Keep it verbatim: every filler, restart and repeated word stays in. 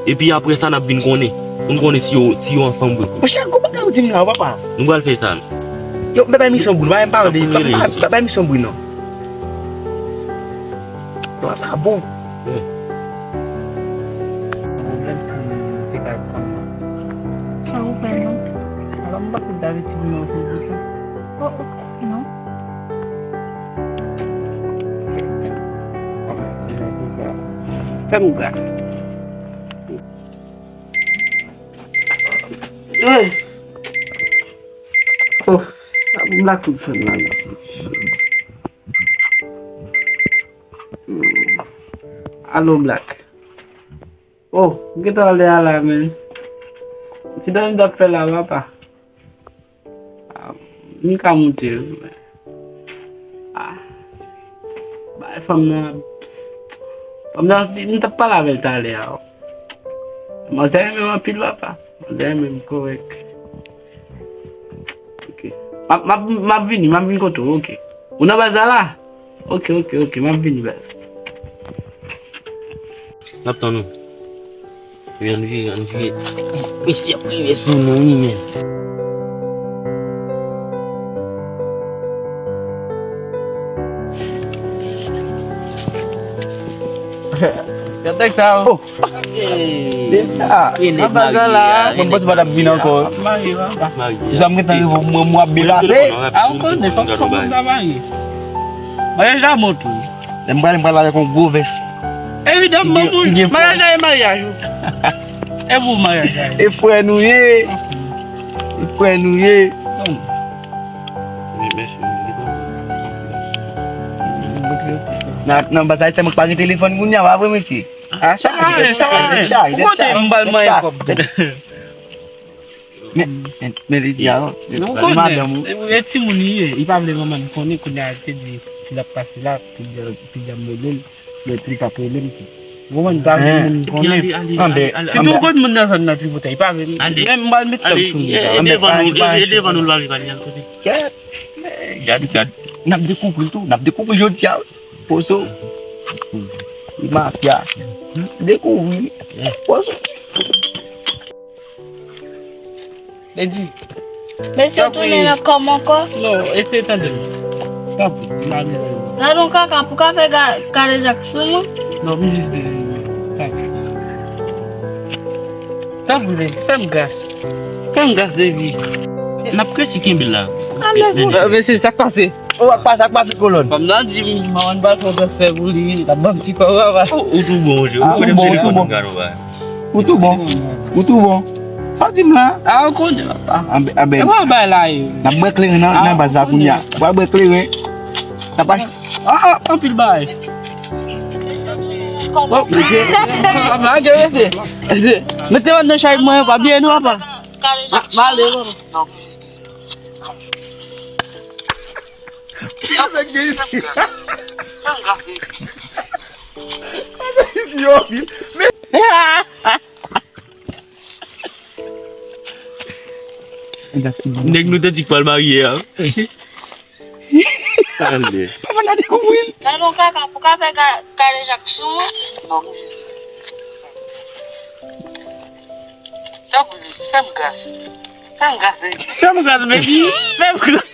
Epi apre sa, n ap vin konnen. Pou n konnen si yo, si yo ansanm vre. Monchè, gwo bagay ou di m la, papa. Nou pral fè sa. Yo, bebe misyon boul, pa menm pale de, pa, pa, pa misyon boul, non. Non, sa bon. Pwoblèm se te kay fanm nan. Sa ou fè non? Alò, m panse m ta retire non pou ou tou. Oh, oh, non. Fè m gras. Eh. Oh, sa bon, Black Foot fè m la, mèsi. Hmm. Alo, Black. Oh, m gentan ale a la, men. Ti dòmi m t ap fè la, papa. Ah, m ka moute, wi, men. Ah. Bay fanm nan. Fanm nan, m t ap pale avè l talè a. Manzè renmen m anpil, papa. Manzè renmen m kòrèk. Ok. M ap, m ap, m ap vini, m ap vin kote w, ok. Ou nan baz la la? Ok, ok, ok, m ap vini, baz. N ap tann ou. Wi, ann vire, ann vire. Mesye ap rive sou nou, wi, men. Gad nèg sa yo. Oh. Deja. Nan baz la, mwen panse pa t ap vin ankò. Jan m gentan rive, mwen, mwen ap byen pase. A, ou konnen, fòk, fòk mwen ta marye. Maryaj la bon tou. Lè m prale, m prale avèk yon gwo vès. Evidaman, pou maryaj la e maryaj ou. E pou maryaj la. E frè nou ye. E frè nou ye. Nan, nan baz la, se mwen ki pa gen telefòn kounye a, pa vre, mesye? Ah, chaje, chaje, chaje. Ou konnen m pral manyen kòb. Men, men, men li di a, non. Li madanm ou. E timoun li ye, li pa vle manman l konnen, kounye a li te di, si l ap pase la, pou di, pou di a m rele l, men pou li pa rele m tou. Ou konprann, li pa vle moun konnen. Anben, si tou kot moun nan zòn nan tripotay, li pa vle. Men m pral met kòb sou li. E devan nou, e devan nou l pa vle pale, al kote. Kèt. Gad, gad. N ap dekouvri l tou, n ap dekouvri l jodi a, wi. Pozo. Li mafya. Dekouvri. Pozo. Lady. Mesye tounen nan kòm ankò. Non, eseye tande m. Tanpri, m pa bezwen. Gad yon kaka pou ka fè ga-, kadejak sou mwen. Non, m jis bezwen. Tanpri. Tanpri, baby, fè m gras. Fè m gras, baby. N ap kresi kenbe la. Alèz, monchè. Mesye, sa k pase? Oh, ak pa, sa k pase, kolòn? Fanm nan di m, manman l pral fè yon transfè pou li, l ap ban m ti kòb, papa. Ou, ou tou bon, ou tou bon, ou tou bon. Ou tou bon. Ou tou bon. Pa di m la. A, ou konnen, papa. Anben, anben. E pa bay la ye. N ap bwè kleren nan, nan baz la kounye a. W ap bwè kleren. N ap achte. Ah, ah, anpil bagay. Oh, mesye. Papa, gen mesye. Mesye, mete w nan chay mwen, pa bliye nou, papa. Ah, m ale, papa. Sa nèg gen isi. Sa nèg gen isi yo anpil. Men nèg nou te di k pral marye a. Ale. Papa n a dekouvri l. Gad yon kaka pou ka fè ka-, kadejak sou mwen. Tanpri, fè m gras. Fè m gras, baby. Fè m gras, baby. Fè m gras.